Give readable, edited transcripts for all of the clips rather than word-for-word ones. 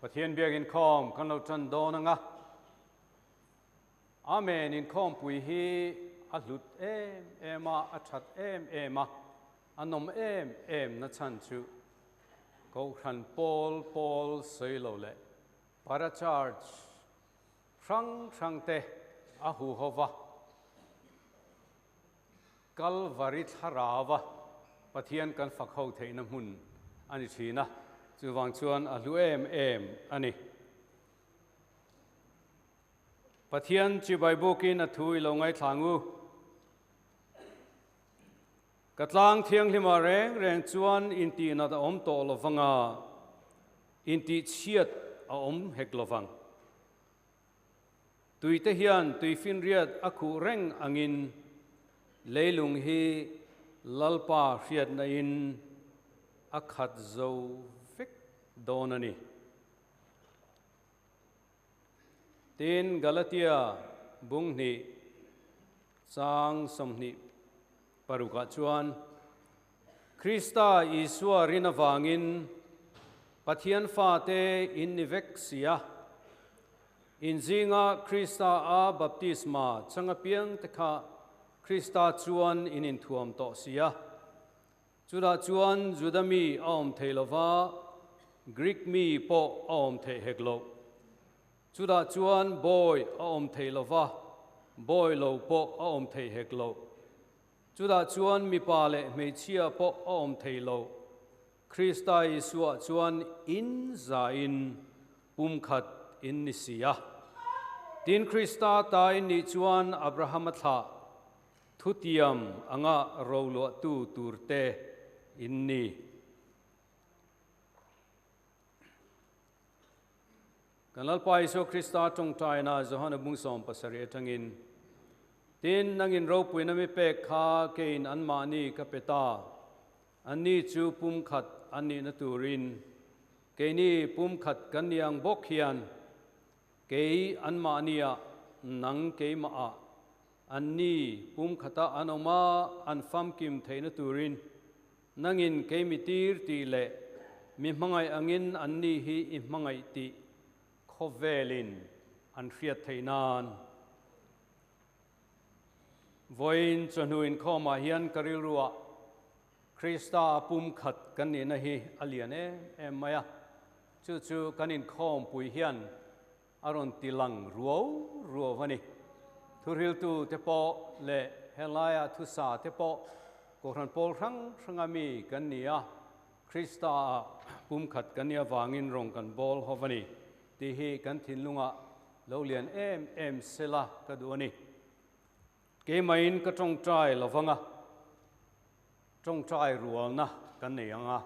Pathian biak inkhawm kan lo tan dawn anga. Amen inkhawmpui hi a hlut em em a, a that em em a, a nawm em em na chhan chu Kohhran pawl pawl sawi lo leh Para Church hrang hrang te a hu ho va, Kalvari thlarau a Pathian kan fak ho theihna hmun a ni thin a, chuvang chuan a hlu em em a ni. Pathian chibai bukin a thu i lo ngaithla ang u. Ka tlang thianghlimah reng reng chuan intihnat a awm tawh lo vang a, intihchhiat a awm hek lo vang. Tuite hian tuifinriat a khuh reng angin leilung hi Lalpa hriatnain a khat zo vek dawn a ni. Tin, Galatia bung hnih chang 26 ah chuan, Krista Isua rin avangin Pathian fate in ni vek si a, in zinga Krista a baptisma chang apiang te kha Krista chuan in inthuam tawh si a. Chutah chuan Juda mi a awm thei lo va, Grik mi pawh a awm theih hek lo. Chutah chuan bawi a awm thei lo va, bawi lo pawh a awm thei hek lo. Chutah chuan mipa leh hmeichhia pawh a awm thei lo. Krista Isua chuan in zain pumkhat in ni si a. Tin, Krista ta in nih chuan Abrahama thlah Thutiam anga roluahtu turte in ni. Kan Lalpa Isua Krista tawngtaina Johana bung 17 atangin, Tin, nangin ropuina mi pek kha keiin anmahni ka pe ta, anni chu pumkhat an nihna turin, keini pumkhat kan ni ang bawk hian, kei anmahniah, nang keimahah, Anni pumkhata an awm a, an famkim theihna turin nangin kei mi tir tih leh mi hmangaih angin anni hi i hmangaih tih khawvelin an hriat theih nan. Vawiin chawhnu inkhawmah hian ka rilruah Krista pumkhat kan nihna hi a lian em em mai a, chu chu kan inkhawmpui hian A rawn ti lang ruau ruau a ni. Thuhriltu te pawh leh helaia thusa te pawh Kohhran pawl hrang hranga mi kan ni a, Krista-ah pumkhat kan nih avangin rawn kan bawl ho a ni tih hi kan thinlungah lo lian em em sela ka duh a ni. Keimahin ka tawngtai lovang a, tawngtai rualna kan nei ang a.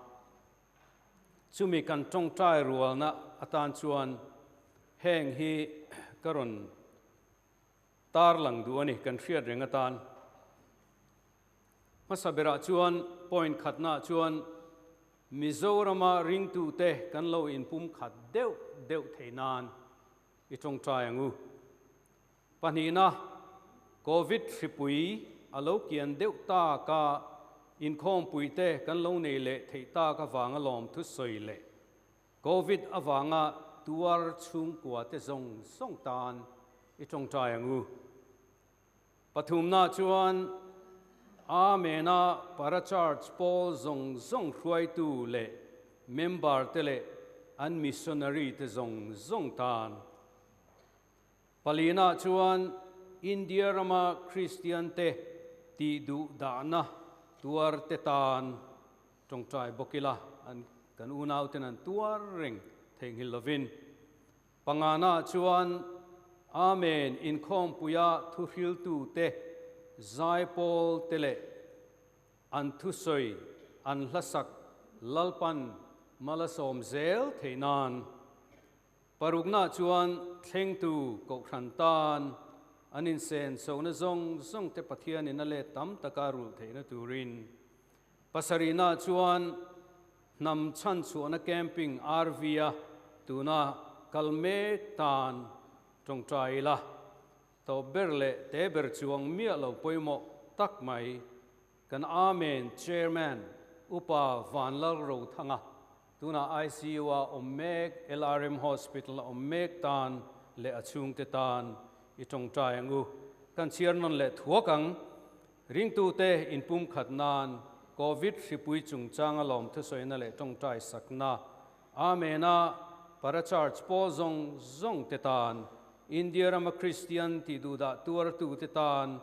Chumi kan tawngtai rualna atan chuan heng hi ka rawn tarlang duh a ni, kan hriat reng atan. Hmasa berah chuan point khatnaah chuan Mizorama ringtute kan lo inpum khat deuh deuh theih nan i tawngtai ang u. Pahnihna, Covid hripui a lo kian deuh tak a, inkhawmpuite kan lo nei leh theih tak avanga lawmthu sawi leh Covid avanga tuar chhungkuate zawng zawng tan i tawngtai ang u. Pathumna chuan Amen-a Para Church pawl zawng zawng hruaitu leh member-te leh an missionary-te zawng zawng tan. Palina chuan India rama Kristiante tih duh dahna tuarte tan tawngtai bawk ila, an kan unauten an tuar reng theihnghilh lovin. Pangana chuan Amen inkhawmpuia thuhriltute zaipawl te leh an thusawi an hlasak Lalpan malasawm zel theih nan Parukna chuan thlengtu Kohhran tan an insen chhohna zawng zawng te Pathianin a let tam taka rulh theihna turin. Pasarihna chuan hnam chhanchhuahna camping RV-a tuna kal mek tan tawngtai ila tawp ber leh te ber chuang miah lo pawimawh tak mai kan Amen Chairman Upa Vanlalrothanga. Tunah ICU a awm mek, LRM Hospital a awm mek tan leh a chhungte tan i tawngtai ang u. Kan chhiar nawn leh thuak ang. Ringtute inpumkhat nan Covid hripui chungchanga lawmthusawina leh tawngtai sakna Amen a Para-Church pawl zawng zawng te tan, India rama Kristian tih duhdah tuartu te tan,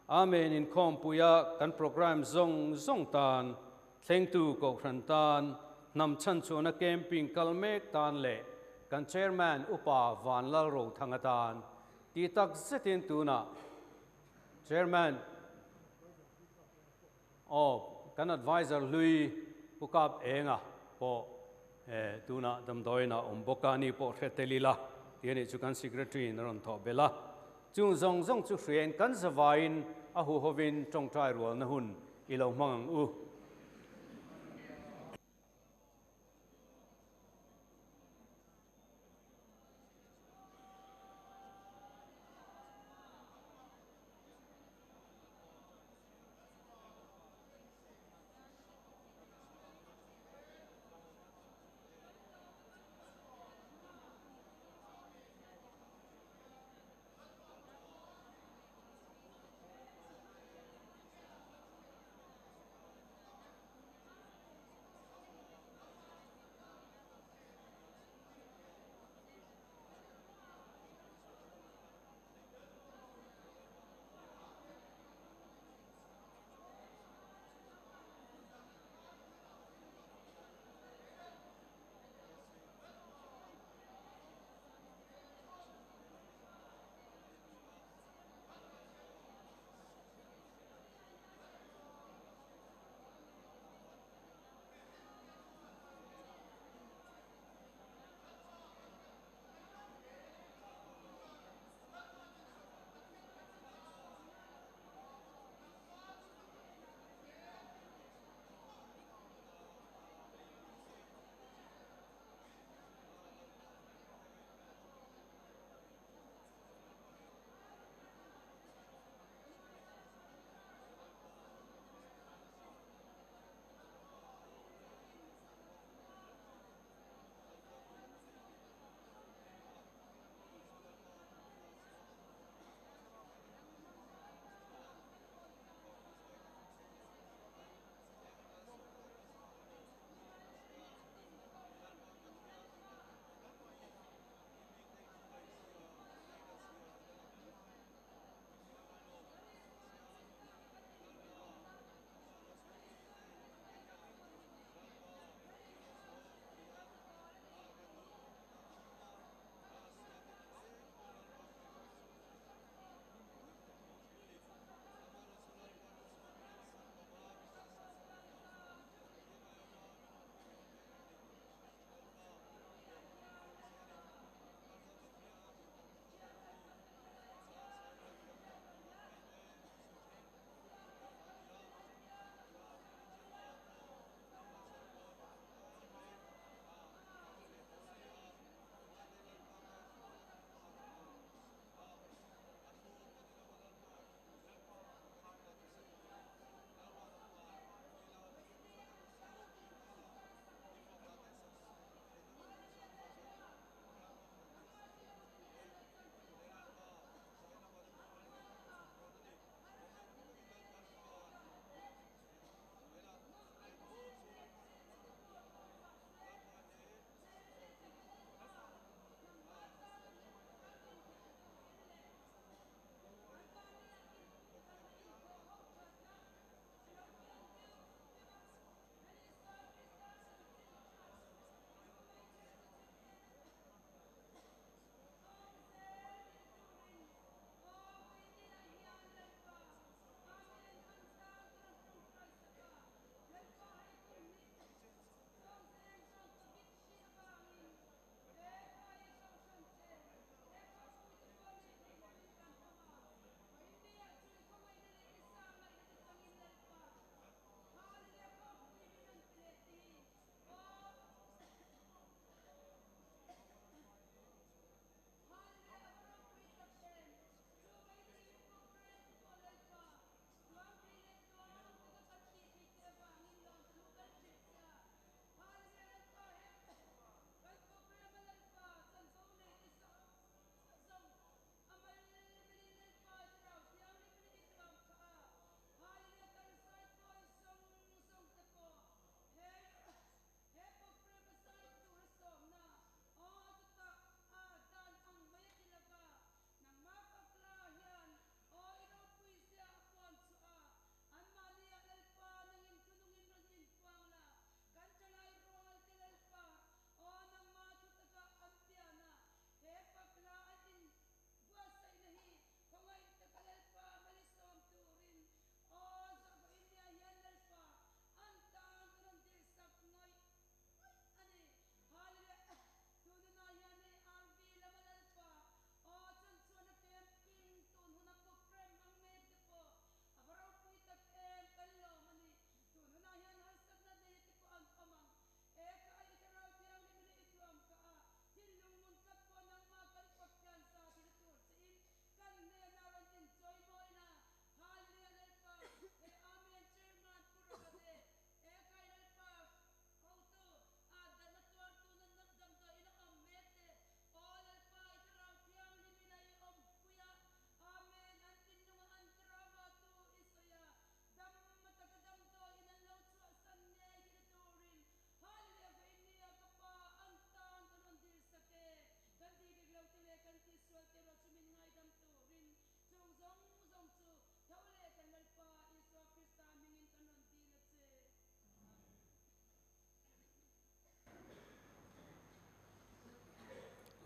Amen inkhawmpuia kan programme zawng zawng tan, thlengtu Kohhran tan, hnam chhanchhuahna camping kal mek tan leh kan Chairman Upa Vanlalrothanga tan tih tak zetin tunah Chairman Aw, kan adviser hlui Pu Kap Enga pawh tunah damdawiin ah awm bawk a, ani pawh hre tel ila tih a nih chu kan secretary in a rawn thawh belh a. Chung zawng zawng chu hriain kan zavaiin a huhovin tawngtai rualna hun i lo hmang ang u.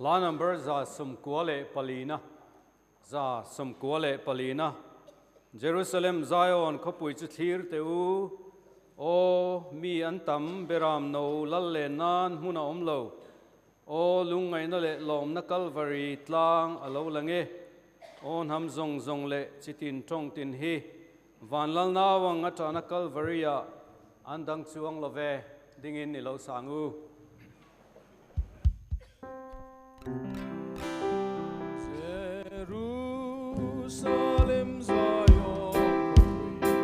Hla number 194, 94. Jerusalem Zion khawpui chu thlir teh u. Aw, mi an tam beram no lal len nan hmun a awm lo. Aw, lungngaihna leh lawmna Kalvari tlang a lo lang e. Aw, hnam zawng zawng leh chitin tawng tin hi van lal nau ang atana Kalvari-ah an dang chuang lo ve dingin i lo sang u. Jerusalem Zion khawpui chu.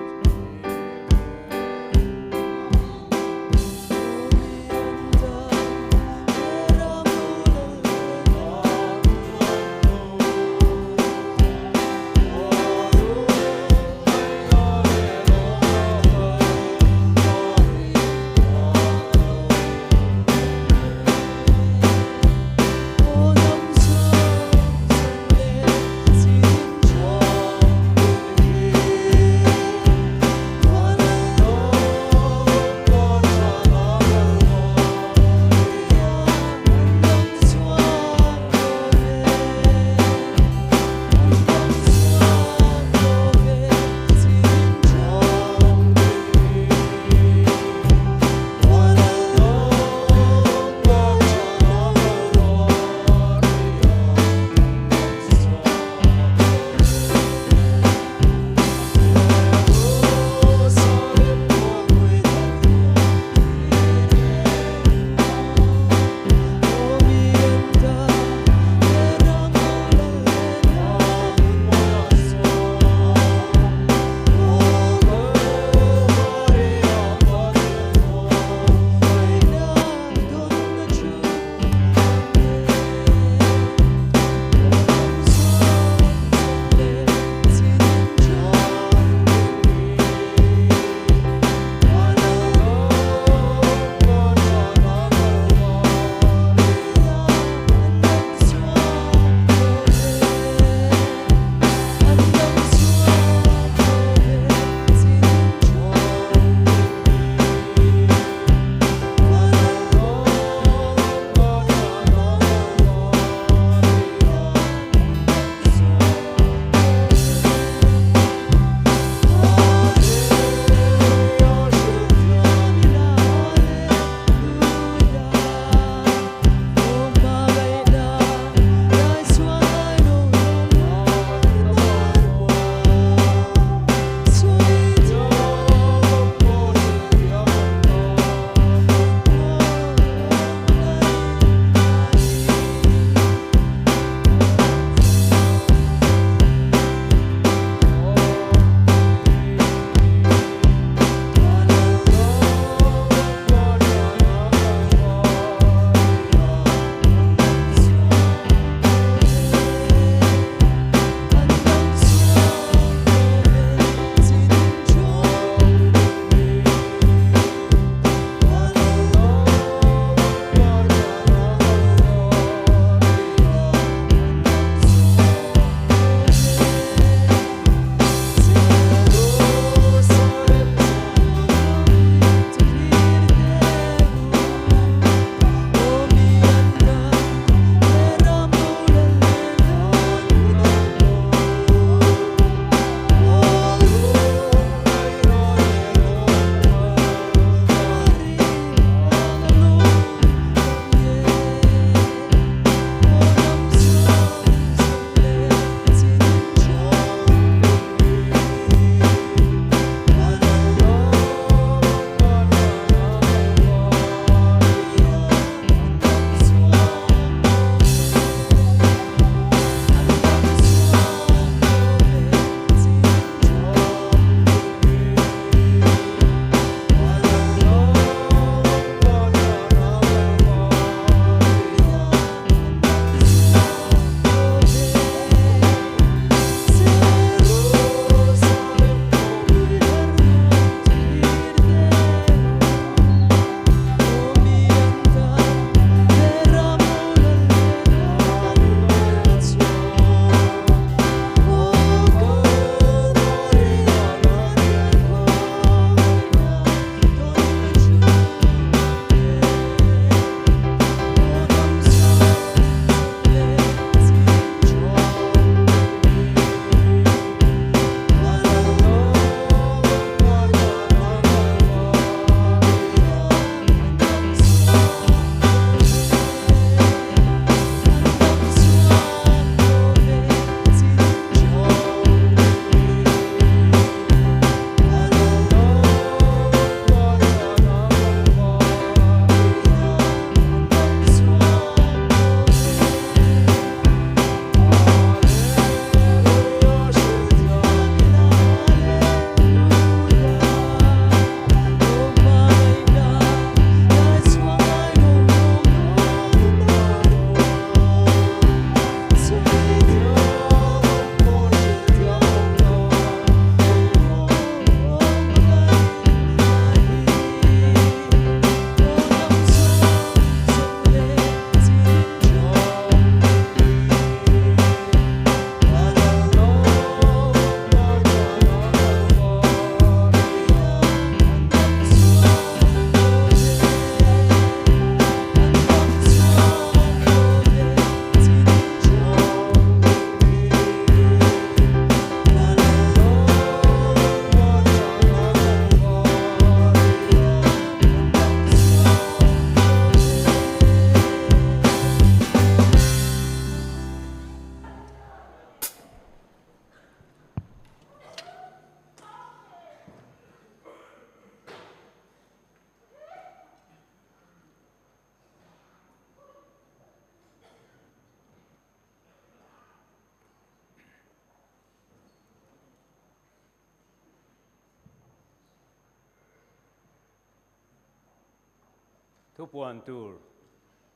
Thupuan tur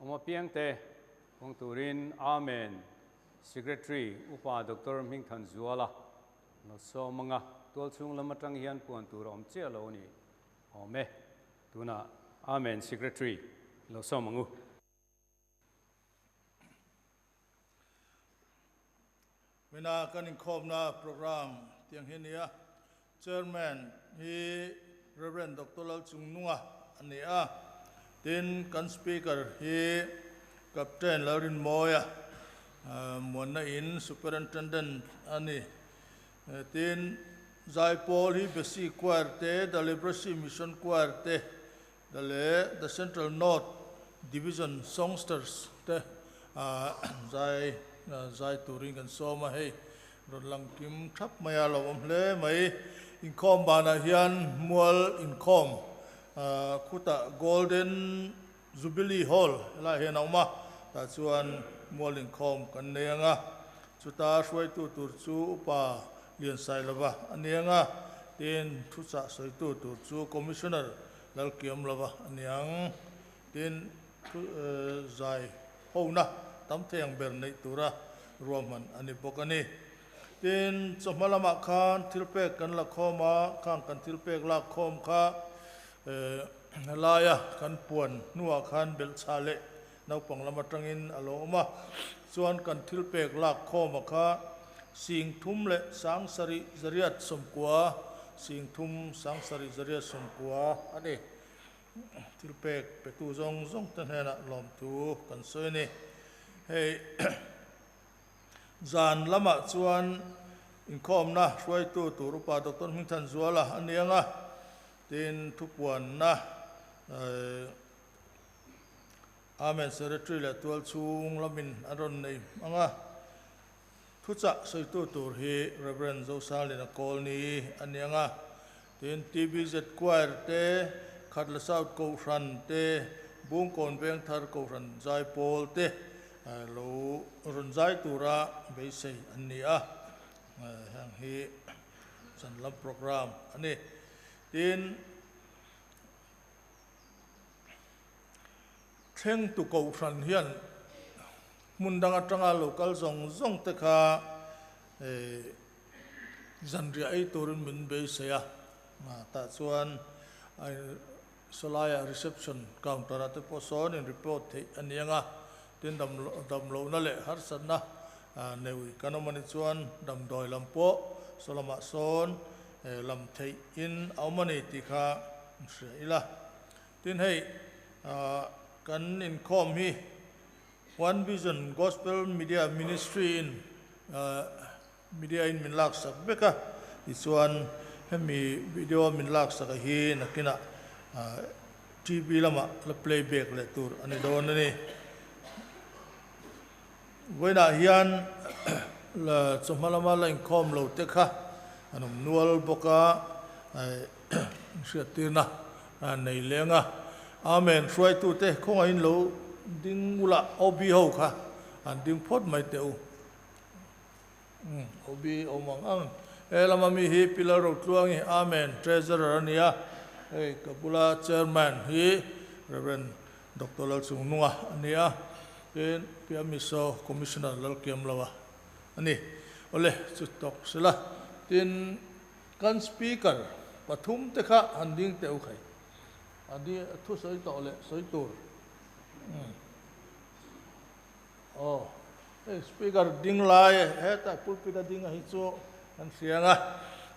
awm apiangte kawng turin Amen Secretary Upa Doctor Hmingthanzuala lo sawm anga tualchhung lam atang hian puan tur a awm chiah lo a ni awm e. Tunah Amen Secretary lo sawm ang u. Mina kan inkhawmna program tiang hi a ni a, Chairman hi Rev. Doctor Lalchungnunga a ni a, tin kan Speaker hi Captain Lalrinmawia Muanna in Superintendent a ni. Tin Zaipawl hi Besi Choir te, The Leprosy Mission Choir te, The leh The Central North Division Songsters te zai zai turin kan sawm a, hei rawn lang kim thap mai a lo awm hle mai. Inkhawm banah hian mual inkhawm khutah Golden Jubilee Hall helaiah hian a awm a, tah chuan mual inkhawm kan nei ang a, chuta hruaitu tur chu Upa Liansailova a ni ang a, tin thuchah sawitu tur chu Commissioner Lalkiam lova a ni ang. Tin, thu zai hona tam thei ang ber neih tura ruahman a ni bawk a ni. Tin, chawhma lamah khan thil pek kan la khawm a, khang kan thil pek lak khawm kha helaia kan puan hnuah khan belhchhah leh naupang lam atangin a lo awm a. Chuan kan thil pek lak khawma kha sing thum leh sang sarih zariat sawmkua, sing thum sang sarih zariat sawmkua a ni. Thil pek petu zawng zawng te hnenah lawmthu kan sawi a ni. Hei zan lamah chuan inkhawmna hruaitu tur upa Doctor Hmingthanzuala a ni ang a, tin thupuanna Amen Secretary leh tualchhung lamin an rawn nei hmang a, thuchah sawitu tur hi Rev. Zosanglina Kawlni a ni ang a, tin TBZ Choir te, Khatla South Kohhran te, Bungkawn Vengthar Kohhran Zaipawl te lo rawn zai tura beisei an ni a, heng hi chanlam programme a ni. Tin. Thlengtu Kohhran hian hmun dang atanga lo kal zawng zawng te kha zanriah ei turin min beisei a, tah chuan sawlaiah reception counter ah te pawh sawn in report theih a ni ang a, tin damlohna leh harsatna neui kan awm a nih chuan damdawi lam pawh saw lamah sawn lam theih in a awm a ni tih kha hria ila. Tin hei kan inkhawm hi One Vision Gospel Media Ministry in media in min laksak vek a, tichuan hemi video min laksak a hi nakinah TV lamah la play back leh tur a ni dawn a ni. Vawiinah hian chawhma lama la inkhawm lo te kha an awm nual bawk a, hriattirna nei leng a. Amen hruaitute khawngaihin lo ding ula OB ho kha an ding phawt mai teh u. OB awm ang ang. He lama mi hi Pi Lalrotluangi Amen Treasurer a nia, hei ka bula Chairman hi Rev. Doctor Lalchungnunga a ni a, tin Pi Amiso Commissioner Lalkiamloa a ni. Awle, chu tawk sela. Tin, kan Speaker pathum te kha han ding teh u khai. A di thu sawi tawh leh sawi tur. Aw, hei Speaker ding lai hetah pulpit a ding a hi chu kan hria ang a,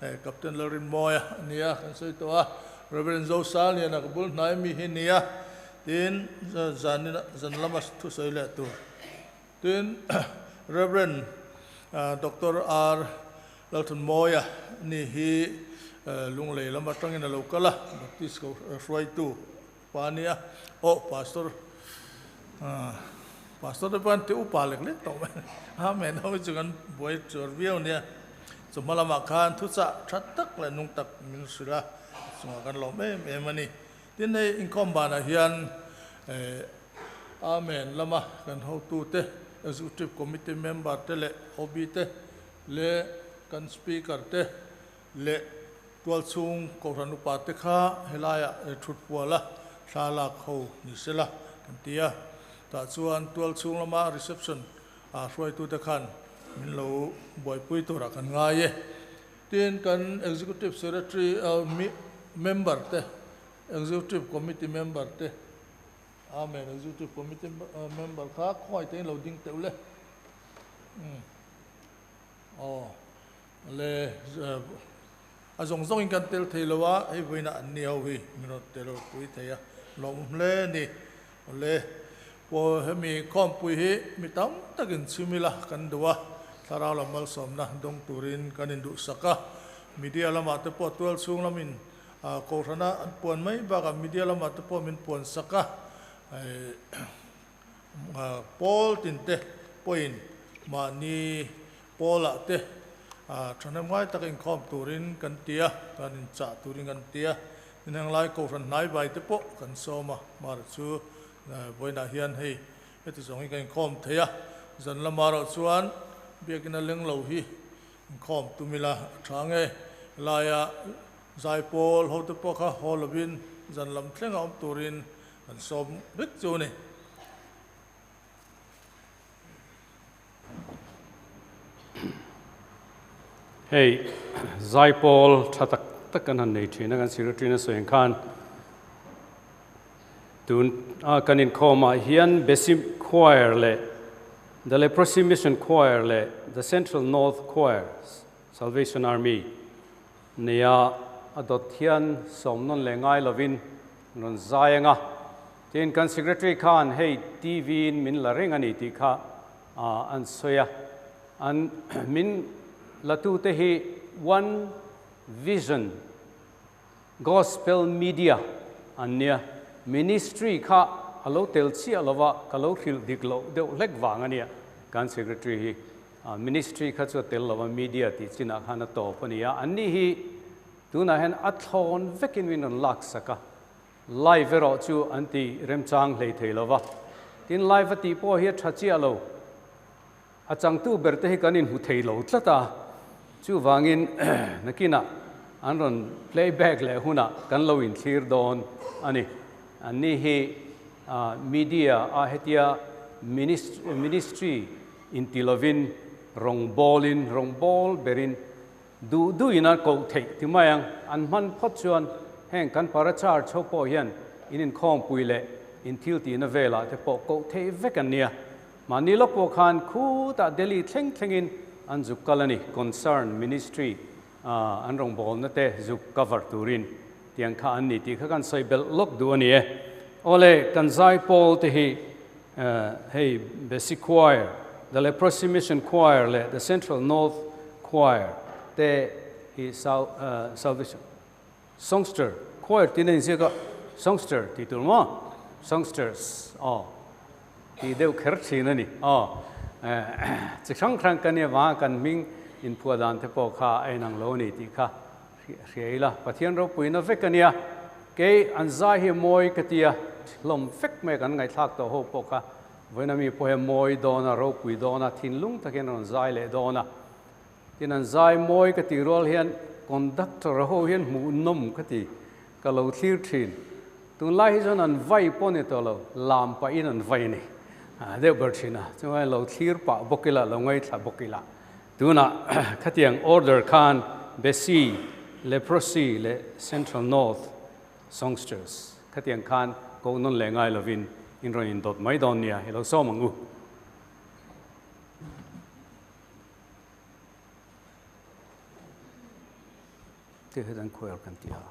hei Captain Lalrinmawia a ni a, kan sawi tawh a, Reverend Zosaliana ka bul hnai mi hi a ni a, tin zan zan lama thu sawi leh tur. Tin Reverend Doctor R Lalthunmawia a ni hi Lunglei lam atangin a lo kal a, Baptist hruaitu Pa nia aw pastor pastor te pawh an ti upa lek lek tawh mai amen ho hi chu kan buai chuar viau nia chu hma lamah khan thuchah tha tak leh nung tak min hrilh a chungah kan lawm em em a ni tin hei inkhawm banah hian amen lama kan hotu te executive committee member te leh OB te leh kan speaker te leh Tualchhung Kohhran upa te kha helaiah thut pual a, thla lak ho ni sela kan ti a. Tah chuan tual chhung lama reception ah hruaitute khan min lo buaipui turah kan ngai e. Tin, kan Executive Secretary member te, Executive Committee member te, Amen, Executive Committee member kha khawngaih te in lo ding teuh le. Umm. Aw. Le a zawng zawngin kan tel thei lo a, hei vawiinah an ni ho hi min rawn tel pui thei a, lawmawm hle a ni. Awle, pawh hemi khawmpui hi mi tam takin chhim ila kan duh a, thlarau lam malsawmna dawng turin kan induhsak a, media lamah te pawh tual chhung lamin kohhrana an puan mai bakah media lamah te pawh min puansak a, Pawl tinte pawhin mahni pawlah te thahnem ngai taka inkhawm turin kan ti a, kan inchah turin kan ti a. Tin henglai Kohhran hnaivai te pawh kan sawm a, hmara chu vawiinah hian hei heti zawng hi kan inkhawm thei a. Zan lamah erawh chuan biakina leng lo hi inkhawm tum ila a tha nge. Helaia zaipawl hote pawh kha haw lovin zan lam thlenga awm turin Kan sawm vek chu a ni. Hei zaipawl tha tak tak kan han nei thin a, kan secretary na sawi ang khan tun a kan inkhawm ah hian Besi Choir leh The Leprosy Mission Choir leh The Central North Choir Salvation Army Nia, a dawt hian sawm nawn leh ngai lovin rawn zai ang a. Tin, kan Secretary khan hei TV in min la reng a ni tih kha an sawi a. An min latute hi One Vision Gospel Media an nia. Ministry kha a lo tel chiah lova ka lo hrilh dik loh deuh hlek vang a nia kan Secretary hi. Ministry kha chu a tel lo a, media tih chinah khan a tawp a ni a. Anni hi tunah hian a thlawn vekin min rawn laksak a, live erawh chu an ti remchang hlei thei lo va. Tin, live a tih pawh hi a tha chiah lo. A changtu ber te hi kan inhmu thei lo tlat a, chuvangin nakinah an rawn playback leh hunah kan lo inthlir dawn a ni. Anni hi media a hetia ministry Inti lovin rawngbawlin rawngbâwl berin duh duhin a koh theih ti mai ang. An hman phawt chuan heng kan para charge ho pawh hian in inkhawmpui leh in thil tihna velah te pawh koh theih vek an nia. Mahni lawk pawh khan khutah Delhi thleng thlengin an zuk kal a ni, concern ministry an rawngbawlna te zuk cover turin tiang kha an ni tih kha kan sawi belh lawk duh a ni e. Awle, kan zaipawl te hi Hei Besi Choir, The Leprosy Mission Choir leh The Central North Choir te hi Salvation Songster Choir tiin a inziak a, Songster tih tur maw? Songsters aw tih deuh kher thin a ni aw. Chi hrang hrang kan nia vanga kan hming inphuah dan te pawh kha a inang lo a ni tih kha Hria ila, Pathian ropuina vek a nia. Kei an zai hi mawi ka ti a, hlawm vek mai kan ngaihthlak tawh ho pawh kha vawiin ami pawh hi a mawi dawn a, ropui dawn a, thinlung takin a rawn zai leh dawn a. Tin, an zai mawi ka tih rual hian conductor ho hian hmuhnawm ka ti, ka lo thlir thin. Tunlai hi chuan an vai pawh ni tawh lo, lam pahin an vai a ni deuh ber thin a, chuvangin lo thlir pah bawk ila, lo ngaithla bawk ila. Tunah khatiang order khan Besi, Leprosy leh Central North Songsters khatiang khan koh nawn leh ngai lovin in rawn indawt mai dawn nia, i lo sawm ang u. Tih hi dan khual kan ti a.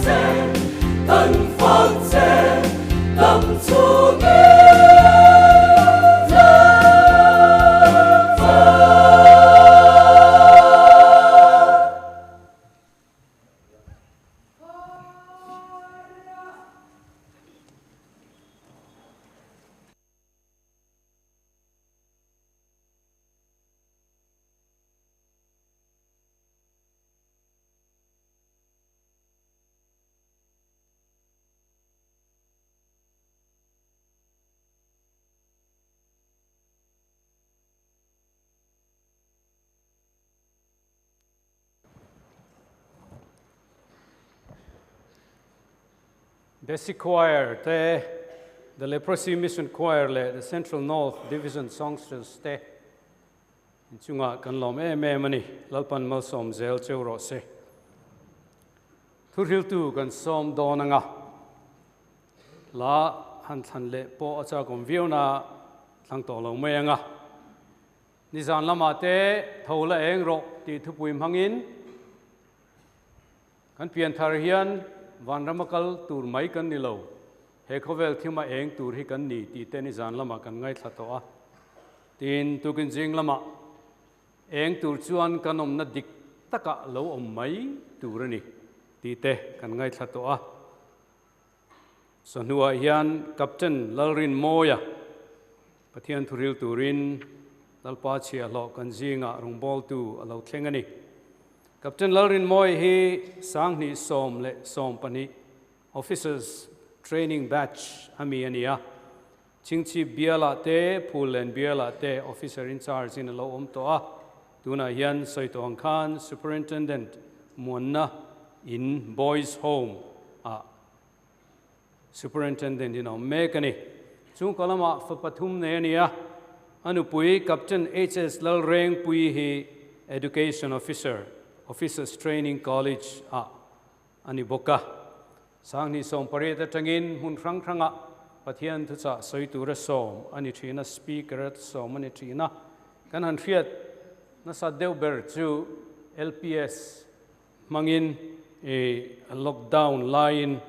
che, kan fak che, dam chungin Desi Choir te, The Leprosy Mission Choir leh The Central North Division Songsters te inchungah kan lawm em em a ni. Lalpan malsawm zel cheu rawh se. Thuhriltu kan sawm dawn anga la han thlan leh pawh a chakawm viau na thlang tawh lo mai anga. Nizan lamah te tho la eng rawh tih thupui hmangin Kan pianthar hian vanrama kal tur mai kan ni lo, he khawvel thima eng tur hi kan ni tih te nizan lamah kan ngaithla tawh a. Tin, tukin zing lamah eng tur chuan kan awmna dik takah lo awm mai tur a ni tih te kan ngaithla tawh a. Sawhnuah hian Captain Lalrinmawia Pathian thuril turin Lalpa chhiahhlawh kan zingah rawngbawltu a lo thleng a ni. Captain Lalrinmawia hi Sanghnih 12 Officers Training Batch a mi a ni a. Chingchhip bialah te, Phullen bialah te Officer in Charge in a lo awm tawh a. Tunah hian sawi tawh ang khan Superintendent Muanna in Boys Home ah Superintendent in a awm mek a ni. Chungkaw lamah fa pathum nei a ni a, a nupui Captain HS Lalrengpuii hi Education Officer, Officers Training College ah a ni bawk a. 2018 atangin hmun hrang hrangah Pathian thuchah sawi tura sawm a ni thin a, Speaker a sawm a ni thin a. Kan han hriat nasa deuh ber chu LPS hmangin lockdown laiin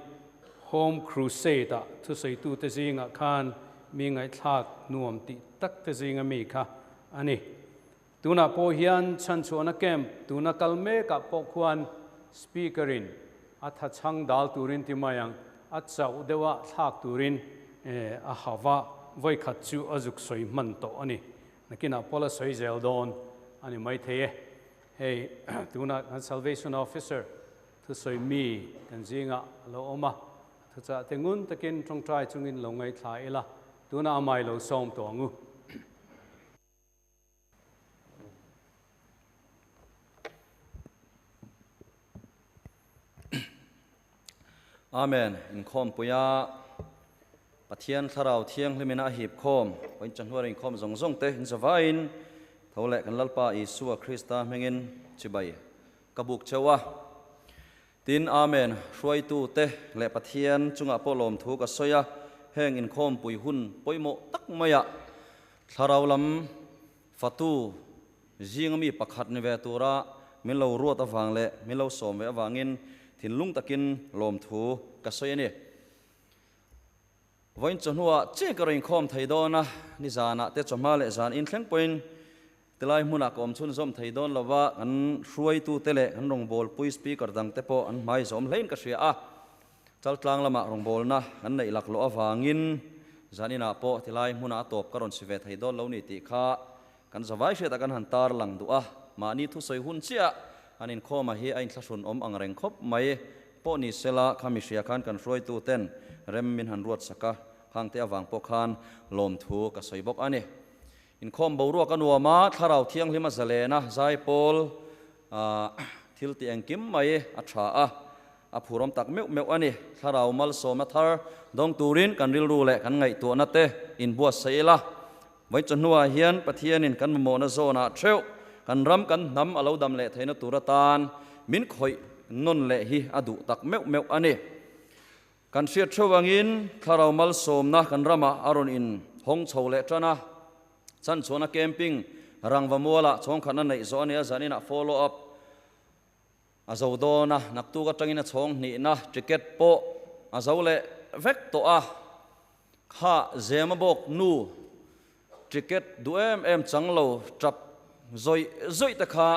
Home Crusade ah thusawitute zingah khan mi ngaihthlak nuam tih tak te zinga mi kha a ni. Tunah pawh hian chhanchhuahna camp tuna kal mekah pawh khuan Speaker in a tha chhang dal turin ti mai ang, a chauh deuha thlak turin a hava vawikhat chu a zuk sawi hman tawh a ni. Nakinah pawh la sawi zel dawn a ni maithei e. Hei tunah kan Salvation Officer thusawi mi kan zingah a lo awm a, thuchah te ngun takin tawngtai chungin lo ngaithla ila, tunah amah i lo sawm tawh ang u. Amen. Inkhawmpuia Pathian Thlarau Thianghlimin a hip khawm, Point Chahnuar inkhawm zawng zawng te in zavaiin tho leh kan Lalpa Isua Krista hmingin chibai ka buk cheu a. Tin, Amen, hruaitu te leh Pathian chungah pawh lawmthu ka sawi a, heng inkhawmpui hun pawimawh tak maiah Thlarau lam fatu zinga mi pakhat ni ve tura min lo ruat avang leh min lo sawm ve avangin thinlung takin lawmthu ka sawi a ni. Vawiin chawhnuah chiah ka rawn inkhawm thei dawn a, nizanah te chawhma leh zan inthleng pawhin tilai hmunah ka awm chhunzawm thei dawn lo va, kan hruaitute leh kan rawngbawlpui speaker dangte pawh an hmai zawm hlein ka hria a. Chaltlang lamah rawngbawlna kan neih laklawh avangin zaninah pawh tilai hmunah a tawp ka rawn si ve thei dawn lo ni tih kha kan zavai hriatah kan han tar lang duh a. Mahni thusawi hun chiah han inkhawma hi a inthlahrun awm ang reng khawp mai pawh ni sela kha mihria khan kan hruaitu ten rem min han ruat sak a, khangte avang pawh khan lawmthu ka sawi bawk a ni. Inkhawm boruak a nuam a, Thlarau Thianghlim a zalen a, zaipawl thil tih engkim mai a tha a. A phurawm tak meuh meuh a ni. Thlarau malsawmna thar dawng turin kan rilru leh kan ngaihtuahna te inbuatsaih ila. Vawi chawhnuah hian Pathianin kan mamawhna zawnah theuh kan ram kan hnam a lo dam leh theihna tur atan min khawih nawn leh hi a duh tak meuh meuh a ni. Kan hriat theuh angin Thlarau malsawmna kan ramah a rawn in hawng chho leh tan a. Chan chuan a camping rangva mualah chhawngkhatna neih zawh a nia zaninah follow up. A zo dawn a, naktuk atangin a chhawng hnihna ticket pawh a zo leh vek tawh a. Kha Zema bawk nu ticket duh em em chang lo tap zawih zawih te kha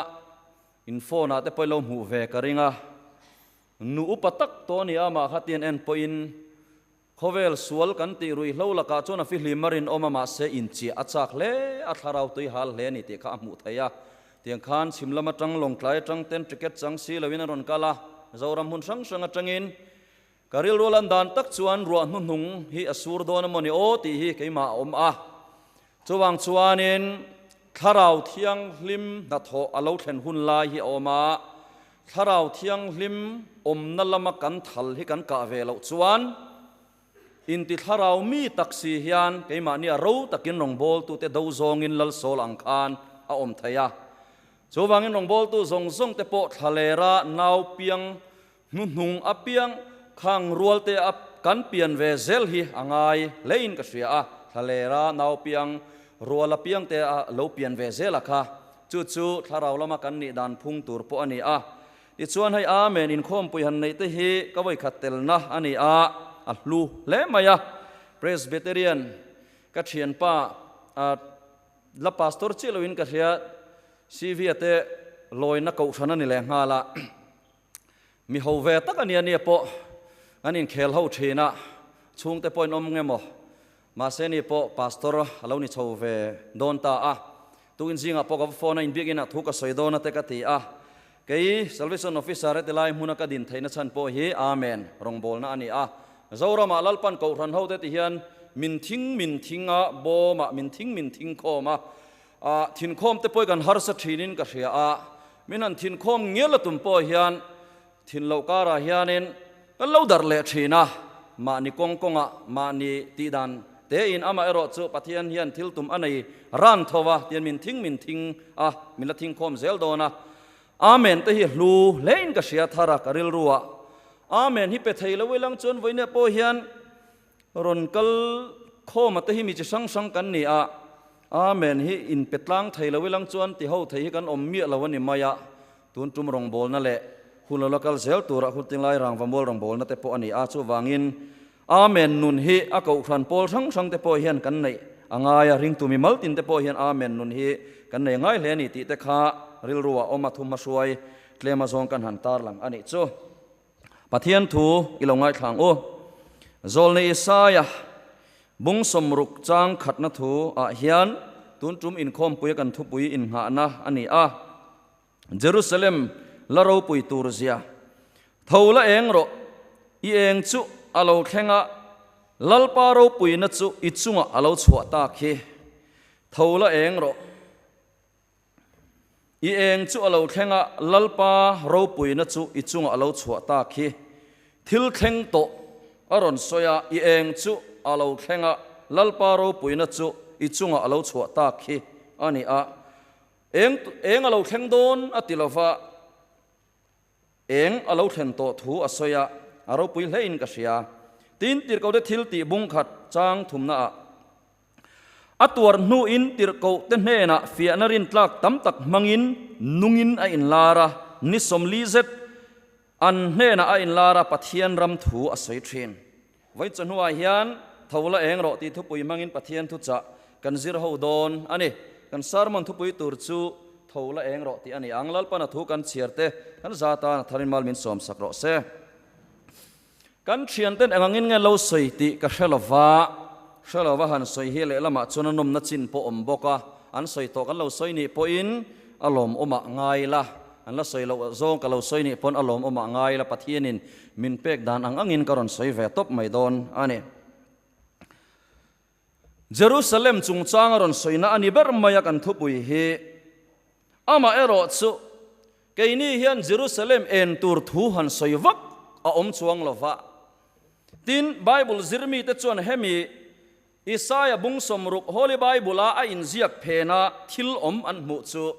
in phone ah te pawh i lo hmuh ve ka ring a. Nu upa tak tawh a ni a, amah kha tian en pawhin Khawvel sual kan tih ruihhlo lakah chuan a fihlim a rinawm a, mahse inchiah a chak hle, a thlarau tui hal hle a ni tih kha a hmuh theih a. Tiang khan chhim lam atang Lawngtlai atang ten ticket chang si loin a rawn kal a, Zoram hmun hrang hrang atangin ka rilru lan dan tak chuan ruah hnuhnung hi a sur dawn a maw ni aw tih hi keimah a awm a. Chuvang chuanin Thlarau Thianghlim hnathawh a lo thlen hun lai hi a awm a, Thlarau Thianghlim awmna lama kan thal hi kan kah ve loh chuan inti thlarau mi tak si hian keimahni a ro takin rawngbawltute do zawngin lal sawl ang khan a awm thei a. Chuvangin rawngbawltu zawng zawng te pawh thlalera nau piang Hnuhnung apiang khang rualte a kan pian ve zel hi a ngai hlein ka hria a, thlalera nau piang rual apiang te a lo pian ve zel a kha. Chu chu thlarau lama kan nih dan phung tur pawh a ni a. Tichuan hei Amen inkhawmpui han neih te hi ka vawikhat telna a ni a, a hlu hle mai a. Presbyterian ka thianpa a la pastor chiah loin ka hria, CV a te lawina kohhran a ni lehnghal a. Mi ho ve tak a nia nia pawh an inkhel ho thin a, chhungte pawh in awm nge maw? Mahse ni pawh pastor a lo ni chho ve dawn ta a, tukin zingah pawh ka va phone a, inbiak inah thu ka sawi dawn a te ka ti a, kei Salvation Officer heti lai hmuna ka din theihna chhan pawh hi Amen rawngbawlna a ni a, Zoramah Lalpan Kohhran ho te ti hian min thing min thing a, bawmah min thing min thing khawm a, Thinkhawm te pawh hi kan harsa thinin ka hria a, min han thinkhawm ngial a tum pawh hian thin loh karah hianin kan lo darh leh thin a, mahni kawng kawngah mahni tih dan tein amaherawh chu Pathian hian thil tum a nei ran tho a, tian min thing min thing a, min la thingkhawm zel dawn a. Amen te hi hlu hlein ka hria thar a ka rilru ah. Amen hi pe thei lo ilang chuan vawiinah pawh hian Rawn kal khawma te hi mi chi hrang hrang kan ni a, Amen hi in pe tlang thei lo ilang chuan ti ho thei hi kan awm miah lo a ni mai a, tun tum rawngbawlna leh hun lo la kal zel tura hun tinglai rangva mual rawngbawlna te pawh a ni a, chuvangin Amen nun hi a kohhran pawl hrang hrang te pawh hian kan neih a ngai a, ringtu mi mal tin te pawh hian Amen nun hi kan nei ngai hle a ni tih te kha rilru ah awm a thum hmahruai tlem azawng kan han tarlang a nih chu. Pathian thu i lo ngaithla ang u. Zawlnei Isaia bung sawmruk chang khatna thu ah hian tun tum inkhawmpuia kan thupui innghahna a ni a, Jerusalem la ropui tur zia, Tho la eng rawh, i eng chu a lo thleng a, Lalpa ropuina chu i chungah a lo chhuah tak hi, tho la eng rawh. I eng chu a lo thleng a, Lalpa ropuina chu i chungah a lo chhuah tak hi. Thil thleng tawh a rawn sawi a, i eng chu a lo thleng a, Lalpa ropuina chu i chungah a lo chhuah tak hi a ni a. Eng eng a lo thleng dawn a ti lova, eng a lo thlen tawh thu a sawi a, a ropui hlein ka hria. Tin, tirhkohte thil tih bungkhat chang thumnaah A tuar hnuin tirhkohte hnenah fiahna rintlak tam tak hmangin nungin a inlar a, ni 40 zet an hnenah a inlar a, Pathian ram thu a sawi thin. Vawi chawhnuah hian tho la eng rawh tih thupui hmangin Pathian thuchah kan zir ho dawn a ni. Kan sermon thupui tur chu tho la eng rawh tih a ni ang. Lalpana thu kan chhiar te kan za tan a tharin mal min sawmsak rawh se. Kan thianten eng angin nge lo sawi tih ka hre lova, hre lova han sawi hi lehlamah chuan a nawmna chin pawh awm bawk a, an sawi tawh kan lo sawi nih pawhin a lawmawmah ngai la, an la sawi loh zawng ka lo sawi nih pawn a lawmawmah ngai la, Pathianin min pek dan ang angin ka rawn sawi ve tawp mai dawn a ni. Jerusalem chungchang a rawn sawina a ni ber mai a kan thupui hi. Amaherawh chu, keini hian Jerusalem en tur thu han sawi vak a awm chuang lo va. Tin, Bible zirmite chuan hemi Isaia bung 60 Holy Bible-a a inziak phena thil awm an hmuh chu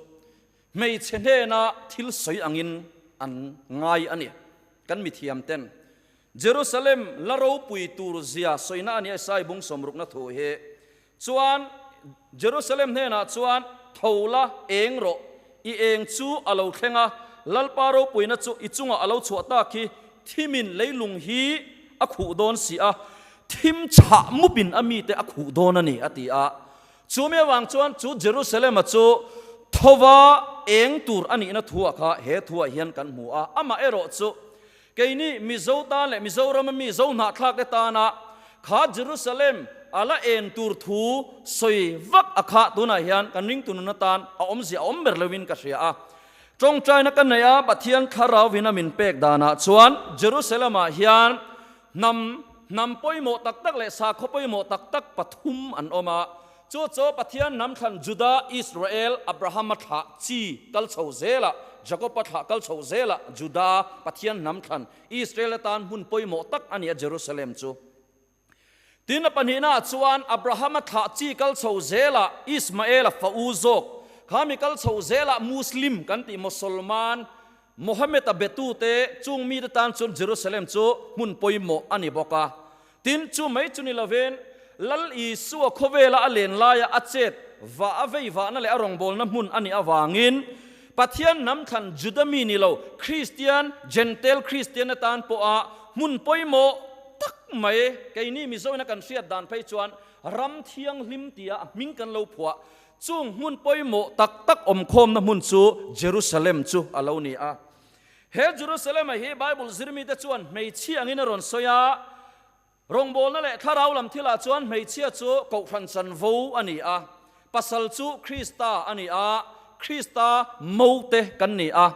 hmeichhe hnena thil sawi angin an ngai a ni. Kan mithiamten Jerusalem la ropui tur zia sawina a ni a Isai bung 60na thu hi. Chuan Jerusalem hnenah chuan, Tho la, eng rawh, i eng chu a lo thleng a, Lalpa ropuina chu i chungah a lo chhuah tak hi thimin leilung hi a khuh dawn si a, thim chhah mupin a mite a khuh dawn a ni, a ti a. Chu mi avang chuan chu Jerusalem-a chu thova eng tur a nihna thuah kha he thuah hian kan hmu a. Amaherawh chu keini Mizo tan leh Mizorama mi Zohnahthlakte tana kha Jerusalem a la en tur thu sawi vak a kha tunah hian kan ringtu nun atan a awmzia a awm ber loin ka hria a. Tawngtaina ka neih a, Pathian Thlarauin a min pek danah chuan Jerusalem-ah hian hnam hnam pawimawh tak tak leh sakhaw pawimawh tak tak pathum an awm a. Chu chu Pathian hnam thlan Juda, Israel, Abrahama thlah chi kal chho zelah, Jakoba thlah kal chho zelah Juda, Pathian hnam thlan Israel atan hmun pawimawh tak a ni a Jerusalem chu. Tin, a pahnihnaah chuan Abrahama thlah chi kal chho zelah Ismaela fa u zawk, kha mi kal chho zelah Muslim kan tih Mosolman Mohammed-a betute chung mite tan chuan Jerusalem chu hmun pawimawh a ni bawk a. Tin, chu mai chu ni lovin Lal Isua khawvela a len laia a chet vah a vei vahna leh a rawngbawlna hmun a nih avangin Pathian hnam thlan Juda mi ni lo Kristian, Gentail Kristian atan pawha hmun pawimawh tak mai keini Mizoina kan hriat dan phei chuan ram thianghlim tia a hming kan lo phuah. Chung hmun pawimawh tak tak awmkhawmna hmun chu Jerusalem chu a lo ni a. He Jerusalem-a hi Bible zirmite chuan hmeichhia angin a rawn sawi a, Rawngbawlna leh thlarau lam thilah chuan hmeichhia chu kohhran chanvo a ni a, pasal chu Krista a ni a, Krista mote kan ni a.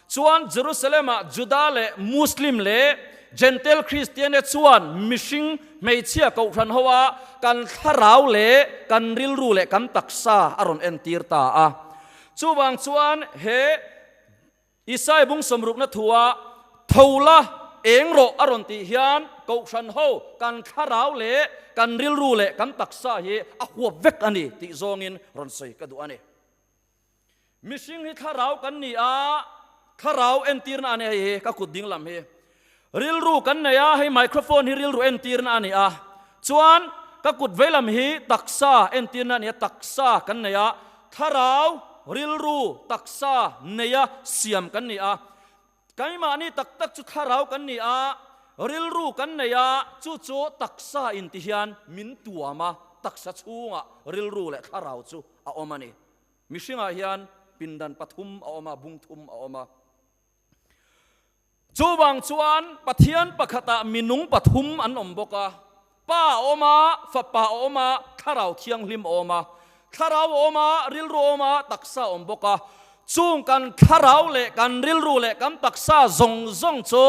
Chuan Jerusalem-ah Juda leh Muslim leh Gentail Kristiane chuan mihring hmeichhia kohhran hoa kan thlarau leh kan rilru leh kan taksa a rawn entir ta a. Chuvang chuan he Isai bung sawmrukna thua tho la eng rawh a rawn tih hian kohhran ho kan thlarau leh kan rilru leh kan taksa hi a huap vek a ni tih zawngin rawn sawi ka duh a ni. Mihring hi thlarau kan ni a, thlarau entirna a ni hei hi ka kut ding lam hi. Rilru kan nei a, hei microphone hi rilru entirna a ni a, chuan ka kut veilam hi taksa entirna a ni a, taksa kan nei a, thlarau, rilru, taksa neia siam kan ni a, keimahni tak tak chu thlarau kan ni a, rilru kan nei a, chu chu taksa in ti hian min tuam a, taksa chhungah rilru leh thlarau chu a awm a ni. Mihringah hian pindan pathum a awm a, bung thum a awm a. Chuvang chuan Pathian pakhatah minung pathum an awm bawk a, Pa a awm a, Fapa a awm a, Thlarau Thianghlim a awm a. Thlarau a awm a, rilru a awm a, taksa a awm bawk a. Chung kan thlarau leh kan rilru leh kan taksa zawng zawng chu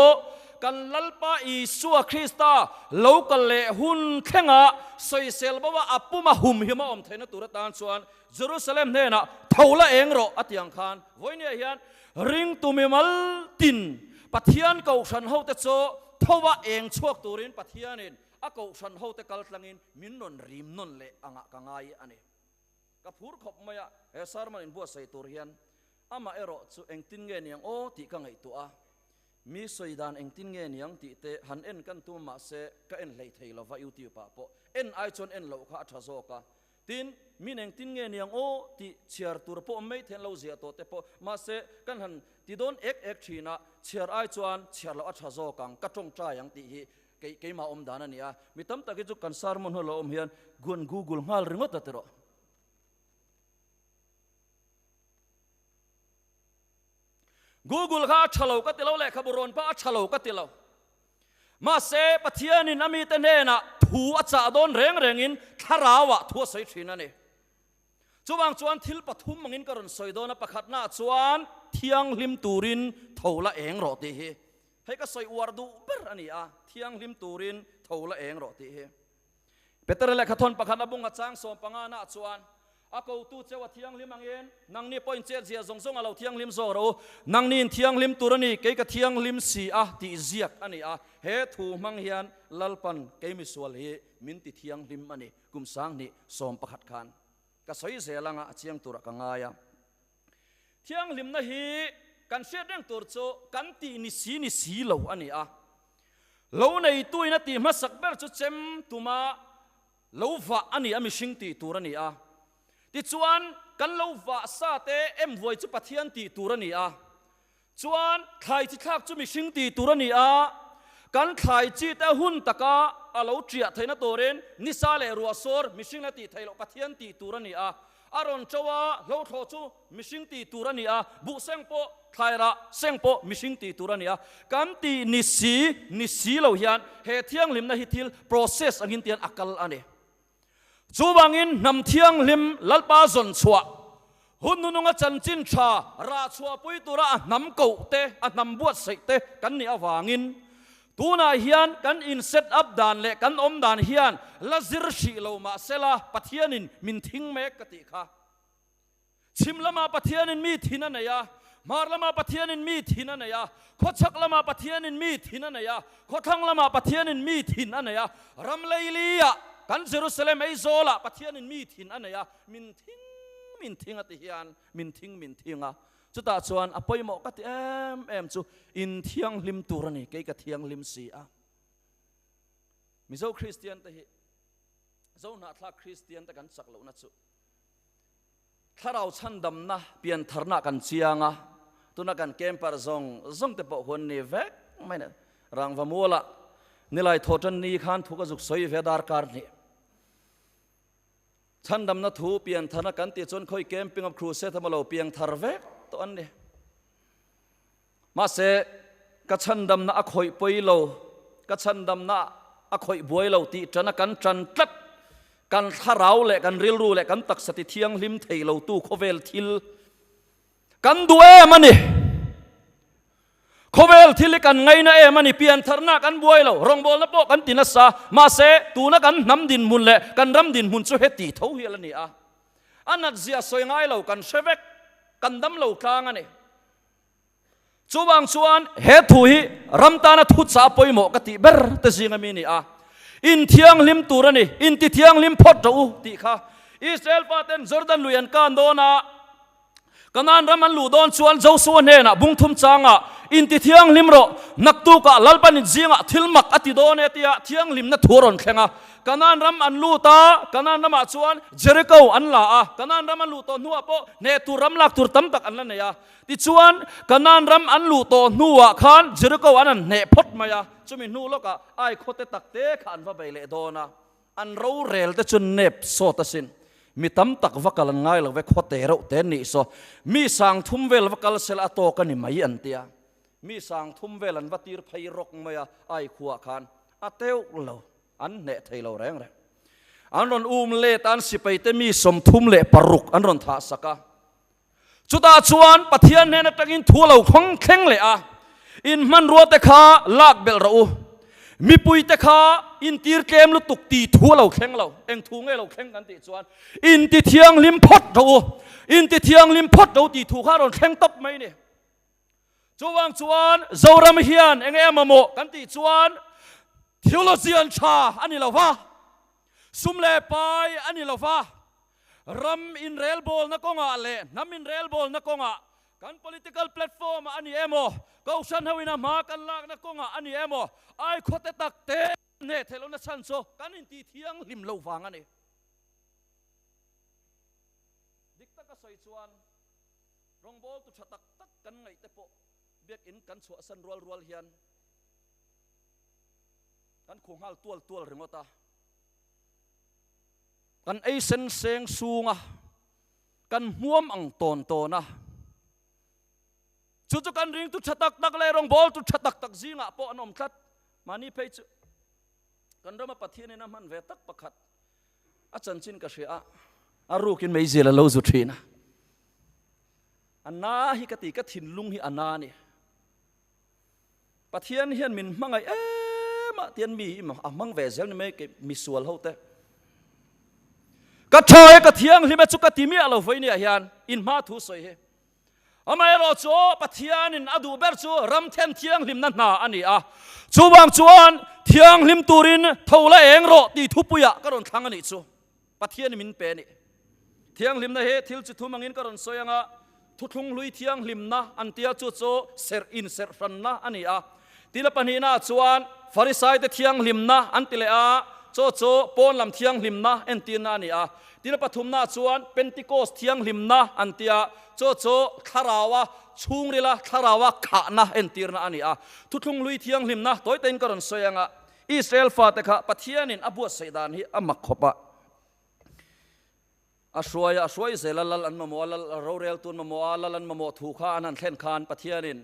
kan Lalpa Isua Krista lo kal leh hun thlenga sawisel bo a, a puma humhim a awm theihna tur atan chuan Jerusalem hnenah tho la eng rawh a ti ang khan vawinia hian ringtu mimal tin Pathian kohhran hote chu thova eng chhuak turin Pathianin a kohhran hote kal tlangin min rawn rim nawn leh angah ka ngai a ni. Ka phur khawp mai a, he sermon inbuatsaih tur hian amah erawh chu engtin nge niang aw tih ka ngaihtuah a, mi sawi dan engtin nge niang tih te han en kan tum mahse ka en hleih thei lova YouTube ah pawh en ai chuan en loh kha a tha zawk a, Tin, min engtin nge niang aw tih chhiar tur pawh mai thein lo ziah tawh te pawh, mahse kan han ti dawn ek ek thin a, chhiar ai chuan chhiar loh a tha zawk ang, ka tawngtai ang tih hi kei keimah awm dan a ni a. Mi tam tak hi chu kan sermon ho lo awm hian guan google nghal ringawt a ti rawh. Google kha a tha lo ka ti lo, lehkhabu rawn pawh a tha lo ka ti lo. Mahse, Pathianin a mite hnenah thu a chah dawn reng rengin thlarauah thu a sawi thin a ni. Chuvang chuan thil pathum angin ka rawn sawi dawn a, pakhatnaah chuan thianghlim turin tho la eng rawh tih hi. Hei ka sawi uar duh ber a ni a, thianghlim turin tho la eng rawh tih hi. Petera lehkhathawn pakhat a bunga chang 15 naah chuan, A kotu cheu a thianghlim angin, nangni pawh in chet zia zawng zawng a lo thianghlim zawk rawh u. Nangni in thianghlim tur a ni, kei ka thianghlim si a, tih ziak a ni a. He thu hmang hian Lalpan kei misual hi min ti thianghlim a ni, kum 2011 khan. Ka sawi zel anga a chiang turah ka ngai a. Thianghlimna hi kan hriat reng tur chu kan tih ni si ni si lo a ni a. Lo neituin a tih hmasak ber chu chem tuma Lo vah a ni a, mihring tih tur a ni a. Tichuan, kan lo vah sa te em vuai chu Pathian tih tur a ni a. Chuan thlai chi thlak chu mihring ti tur a ni a, kan thlai chi te hun taka a lo ṭiah theihna turin nisa leh ruah sawr mihring la tih theih loh Pathian tih tur a ni a. A rawn ṭo a, hlo thlawh chu mihring tih tur a ni a, buh seng pawh, thlai rah seng pawh mihring tih tur a ni a. Kan tih ni si, ni si lo hian he thianghlimna hi thil process angin tian a kal a ni. Chuvangin hnam thianghlim Lalpa zawn chhuah, hun hnununga chanchin tha rah chhuahpui tura a hnam koh te, a hnam buatsaih te kan nih avangin tunah hian kan in set up dan leh kan awm dan hian la zir hrih lo mah sela Pathianin min thing mek ka tih kha. Chhim lamah Pathianin mi thin a nei a, hmar lamah Pathianin mi thin a nei a, khawchhak lamah Pathianin mi thin a nei a, khawthlang lamah Pathianin mi thin a nei a, ram leiliah kan Jerusalem Aizawlah Pathianin mi thin a nei a, min thing min thing a ti hian min thing min thing a. Chutah chuan a pawimawh ka ti em em chu inthianghlim tur a ni, kei ka thianghlim si a. Mizo Kristian te hi Zohnahthlak Kristian te kan chak lohna chu Thlarau chhandamna piantharna kan chiang a, tuna kan camper zawng zawng te pawh huan ni vek mai na. Rangva mualah nilai thawhtan ni khan thu ka zuk sawi ve darkar hnih. Chhandamna thu piantharna kan tih chuan khawi camping of crusade emaw lo piangthar vek tawh an ni. Mahse, ka chhandamna a khawih pawi lo, ka chhandamna a khawih buai lo tih ṭana kan ṭan tlat, kan thlarau leh kan rilru leh kan taksa ti thianghlim thei lotu khawvel thil kan duh em a ni. Khawvel thil hi kan ngaina em a ni, piantharna kan buai lo, rawngbawlna pawh kan ti nasa, mahse, tuna kan hnam dinhmun leh kan ram dinhmun chu heti tho hial a ni a. A natzia sawi ngai lo kan hre vek, kan dam lo tlang a ni. Chuvang chuan he thu hi ram tana thu chah pawimawh ka tih ber te zinga mi ni a. Inthianghlim tur a ni, intithianghlim phawt rawh u tih kha. Israel paten Jordan lui an kan dawn a, Kanaan ram an luh dawn chuan Josua hnenah bung thum changah, Intithianghlim rawh, naktukah Lalpan in zingah thil mak a ti dawn e tia thianghlimna thu a rawn thleng a. Kanaan ram an lut a, Kanaan ramah chuan Jericho an la a, Kanaan ram an luh tawh hnuah pawh hneh tur ram lak tur tam tak an la nei a. Tichuan, Kanaan ram an luh tawh hnuah khan Jericho an han hneh phawt mai a, chumi hnu lawkah Ai khawte takte kha an va bei leh dawn a, an rorel te chu nep sawt asin. Mi tam tak va kal an ngai lo ve, khawte reuh te an nih saw, mi sang thum vel va kal sela a tawk a ni mai an ti a. Mi sang thum vel an va tir phei rawk mai a, Ai khuaah khan a teuh lo, an hneh thei lo reng reng. An rawn um let a, an sipaite mi 36 an rawn thah sak a. Chutah chuan Pathian hnen atangin thu a lo khawng thleng leh a, In hmanrua te kha lak belh rawh u, mipui te kha intir tlem lutuk tih thu a lo thleng lo. Eng thu nge lo thleng kan tih chuan, Inti thianghlim phawt rawh u, inti thianghlim phawt rawh u tih thu kha a rawn thleng tawp mai a ni. Chuvang chuan Zoram hian eng nge mamawh kan tih chuan theologian tha a ni lo va, sum leh pai a ni lo va, Ram inrelbawlna kawngah leh hnam inrelbawlna kawngah, kan political platform ah a ni emaw, Kohhran ho ina hma kan lakna kawngah a ni emaw, ai khawte tak te hneh theih lohna chhan chu kan intih thianghlim loh vang a ni. Dik taka sawi chuan rawngbawltu tha tak tak kan ngaih te pawh biakinn kan chhuahsan rual rual hian kan khuh nghal tual tual ringawt a. Kan ei sen seng sung a, kan hmuam ang tawn tawn a. Chu chu kan ringtu tha tak tak leh rawngbawltu tha tak tak zingah pawh an awm tlat. Mahni phei chu kan rama Pathianin a hman ve tak pakhat a chanchin ka hria a, a rukin meizial a lo zu thin a. A na hi ka ti, ka thinlung hi a na a ni. Pathian hian min hmangaih em a tian mi hi a hmang ve zel ni mai ke misual ho te. Ka tha e ka thianghlim e chu ka ti miah lo vawi nia hian in hma thu sawi hi. Amaherawh chu Pathianin a duh ber chu ram then thianghlimna hna a ni a. Chuvang chuan thianghlim turin tho la eng rawh tih thupuiah ka rawn thlang a nih chu. Pathianin min pe a ni. Thianghlimna hi thil chi thum angin ka rawn sawi ang a, thuthlung hlui thianghlimna an tia chu chu serh inserh hranna a ni a. Tila pahnihnaah chuan Farisaite thianghlimna an ti leh a, Chaw chu pawn lam thianghlimna entirna a ni a. Tin, a pathumnaah chuan Pentecost thianghlimna an ti a, chaw chu Thlaraua chhungrila Thlaraua khahna entirna a ni a. Thuthlung hlui thianghlimna tawi tawiin ka rawn sawi ang a, Israel fate kha Pathianin a buatsaih dan hi a mak khawp a. A hruai a, a hruai zel a, lal an mamawh a, lal roreltu an mamawh a, lal an mamawh thu kha an han thlen khan Pathianin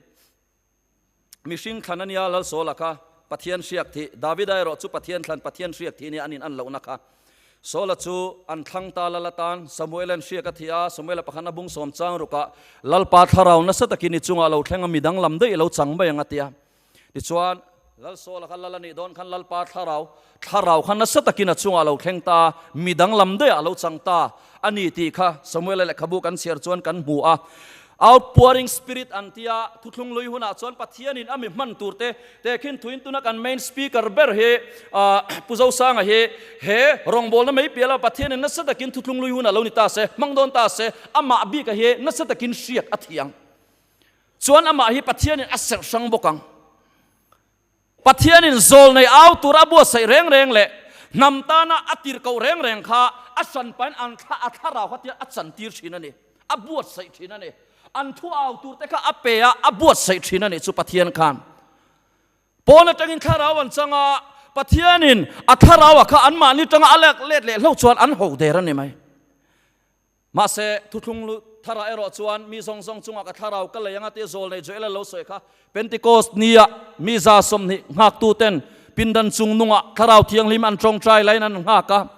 Mihring thlan a nia, Lalsawla kha Pathian hriak thih, Davida erawh chu Pathian thlan, Pathian hriak thih nia an in an lohna kha. Sawla chu an thlang ta lal atan Samuela'n hriak a thih a, Samuela pakhatna bung sawm chang rukah Lalpa thlarau nasa takin i chungah lo thleng a, midang lam daih lo chang mai ang a ti a. Tichuan, Lalsawla kha lal a nih dawn khan Lalpa thlarau, thlarau kha nasa takin a chungah lo thleng ta, midang lam daihah lo chang ta a ni tih kha Samuela lehkhabu kan chhiar chuan kan hmu a. Outpouring Spirit an tia thuthlung lui hunah chuan Pathianin a mi hman turte tehkhin thuin tuna kan main speaker ber hi Pu Zosanga hi he rawngbawlna mai piah lo Pathianin nasa takin thuthlung lui hunah lo ni ta se, hmang dawn ta se, amah bika hi nasa takin hriat a thiang. Chuan amah hi Pathianin a serh hrang bawk ang. Pathianin zawl nei au tur a buatsaih reng reng leh hnam tana a tir koh reng reng kha a hran pahin an thla a thlarau kha tia a chan tir thin a ni. A buatsaih thin a ni. An thu au tur te kha a pe a, a buatsaih thin a ni chu Pathian khan. Pawn atangin thlarau an chang a, Pathianin a thlarau a kha anmahni tanga a lak let leh hlo chuan an ho der a ni mai. Mahse, thuthlung lu tharah erawh chuan mi zawng zawng chungah ka thlarau ka lei anga tia zawl nei Joel-a lo sawi kha Pentecost nia mi za 20 nghaktuten pindan chung nungah thlarau thianghlim an tawngtai laiin an nghak a.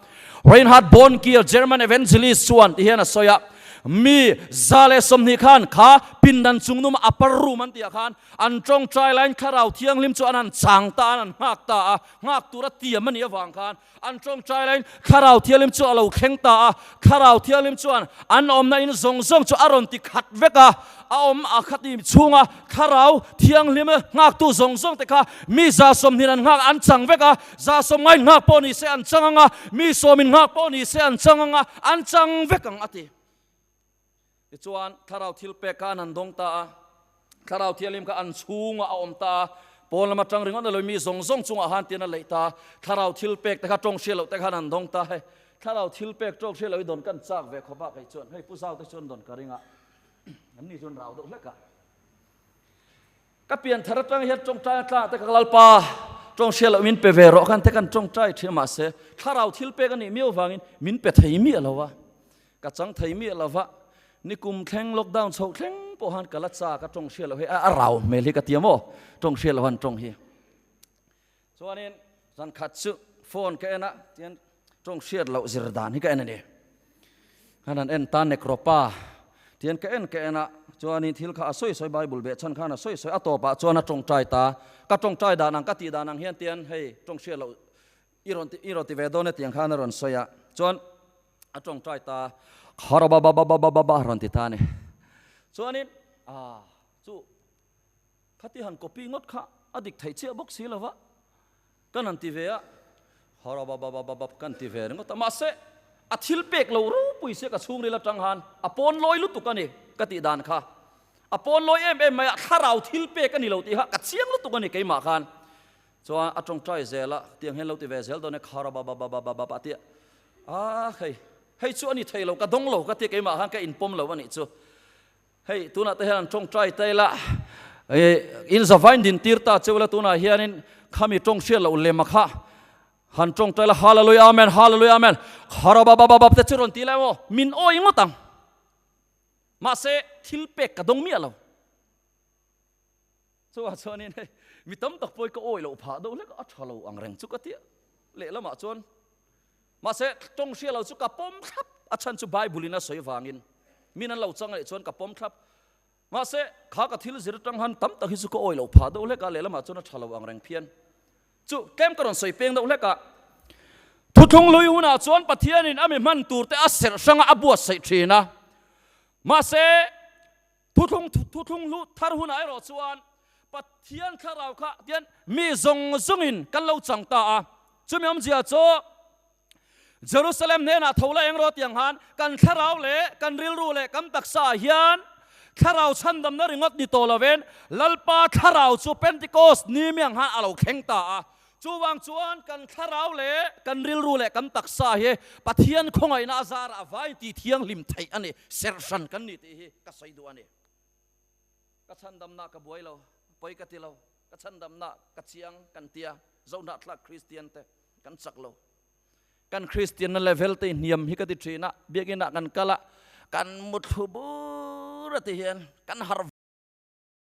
Reinhard Bonnke, German evangelist chuan ti hian a sawi a, Mi 120 khan kha pindan chung numa upper room an tihah khan an tawngtai laiin thlarau thianghlim chu an han chang ta a, an han nghak ta a, nghak tura tiam a nih avang khan An tawngtai laiin Thlarau Thianghlim chu a lo thleng ta a, Thlarau Thianghlim chuan an awmna in zawng zawng chu a rawn ti khat vek a, a awm a khat i chhunga Thlarau Thianghlim nghaktu zawng zawng te kha mi 120 an nghak an chang vek a, 150 in nghak pawh ni se an chang ang a, mi 10 in nghak pawh ni se an chang ang a, an chang vek ang a ti. Tichuan, Thlarau thilpek kha an han dawng ta a, Thlarau Thianghlim kha an chhungah a awm ta a, pawn lama tang ringawt a lo mi zawng zawng chungah han tian a leih ta a, Thlarau thilpek te kha tawng hriat loh te khan an dawng ta a, hei Thlarau thilpek tawng hriat loh hi dawn kan chak ve khawp a, kei chuan hei Pu Zau te chuan dawn ka ring a, an ni chuan rau deuh hlek a. Ka pian thar atang hian tawngtai a tla te ka Lalpa tawng hriat loh min pe ve rawh khan te kan tawngtai thin a, mahse Thlarau thilpek a nih miau vangin min pe thei miah lo a. Ka chang thei miah lo va, nikum thleng lockdown chhoh thleng pawh han ka la chak a tawng hriat loh hi a rau hmel hi ka ti a maw tawng hriat loh han tawng hi. Chuanin zan khat chu phone ka en a, tian tawng hriat loh zir dan hi ka en a ni. Khan han en ta nekropa tian ka en ka en a, chuanin thil kha a sawi sawi Bible beh chhan khan a sawi sawi a tawpah chuan a tawngtai ta, ka tawngtai dan ang ka tih dan ang hian tian hei tawng hriat loh i rawn i rawn ti ve dawn e tiang khan a rawn sawi a, chuan A tawngtai ta kharababababababa rawn ti ta a ni. Chuanin ah chu khati han copy ngawt kha a dik theih chiah bawk si lova kan han ti ve a, harababababab kan ti ve ringawt a. Mahse a thil pek lo ropui sia ka chhungril atang han a pawn lawi lutuk a ni ka tih dan kha. A pawn lawi em em mai a, thlarau thil pek a ni lo tih kha ka chiang lutuk a ni keimah khan. Chuan a tawngtai zel a, tiang hian lo ti ve zel dawn e, kharabababababa a ti a. Ah hei, hei chu a ni thei lo, ka dawng lo ka ti a, keimah khan ka inpawm lo a nih chu. Hei tunah te hian an tawngtai ta ila, in zavain din tir ta cheu ila tunah hianin khami tawng hriat loh lema kha han tawngtai la, Hallelujah Amen, Hallelujah Amen, kharababababab te chu rawn ti la emaw, min awi ngawt ang. Mahse thil pek ka dawng miah lo. Chuvang chuanin hei mi tam tak pawhin ka awi loh phah deuh hlek a, a tha lo ang reng chu ka ti a, lehlamah chuan mahse tawng hria lo chu ka pawm thlap, a chhan chu Bible in a sawi vangin min an lo chang leh chuan ka pawm thlap, mahse kha ka thil zir atang han tam tak hi chu ka awi loh phah deuh hlek a, lehlamah chuan a tha lo ang reng phian chu tlem ka rawn sawi peng deuh hlek a. Thuthlung hlui hunah chuan Pathianin a mi hman turte a serh hranga a buatsaih thin a, mahse Thuthlung thuthlung hlu thar hunah erawh chuan Pathian thlarau kha tian mi zawng zawngin kan lo chang ta a. Chumi awmzia chu Jerusalem hnenah tho la eng rawh tiang han kan thlarau leh kan rilru leh kan taksaah hian thlarau chhandamna ringawt ni tawh lovin Lalpa thlarau chu Pentecost ni miang han a lo thleng ta a. Chuvang chuan kan thlarau leh kan rilru leh kan taksa hi Pathian khawngaihna a zarah vai tih thianghlim theih a ni, serhhran kan ni tih hi ka sawi duh a ni. Ka chhandamna ka buai lo, pawi ka ti lo, ka chhandamna ka chiang kan tia, Zohnahthlak Kristian te kan chak lo. Kan Kristianna level te hniam hi ka ti thin a, biakinah kan kal a, kan muthlu bur a ti hian kan harh.